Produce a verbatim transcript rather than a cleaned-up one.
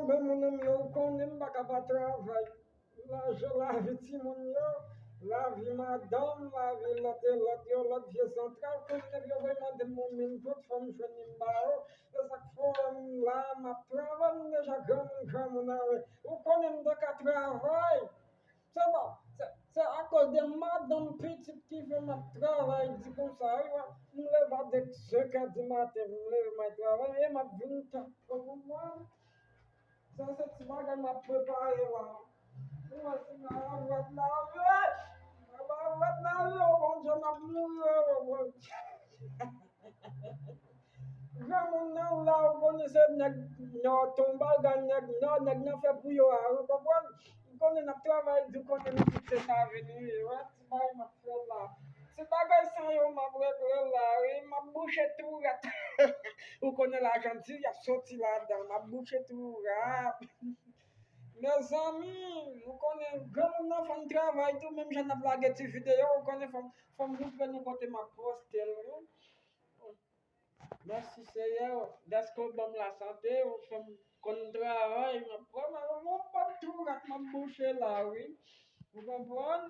Men, mon ami, ou konnen m pa ka pa travay. Lajan, lavi timoun yo, lavi madanm, lavi lòt e lòt yo, lòt vye zantray, ou konnen yo voye mande m yon mil goud, fò m jwenn li m ba yo. Se sa k fè m la, m ap travay, m deja granmoun, granmoun, a wi. Ou konnen m te ka travay. Se bon, se, se akoz de madanm pitit ki fè m ap travay di konsa, wi, wi. M leve a de senk è di maten, m leve m al travay, e m ap vin tan. Ou konprann? Sa se ti bagay m ap prepare la. Ou wè si nan lavwèt la, wi. Nan lavwèt la, wi, o Bondye, m ap mouri, o Bondye. Granmoun nan la, ou konnen se nèg nò, tonbal, gad nèg nò, nèg nan fè pou yo a, ou konprann? Ou konnen n ap travay di, ou konnen nou tout se sa vini, wi, ti bagay m ap fè la. Se bagay sa yo m ap regle la, wi, m ap bouche tou rèt. Ou konnen lajan di, y ap soti ladan, m ap bouche tou rèt. Mezanmi, ou konnen granmoun nan fò n travay tou, menm jan n ap lage ti videyo, ou konnen fò m, fò m moutre nou kote m ap poste l, wi. Mèsi Seyè, dèske w ban m lasante, ou fè m konn travay, m ap pran, m ap pran tou rèt, m ap bouche la, wi. Ou konprann?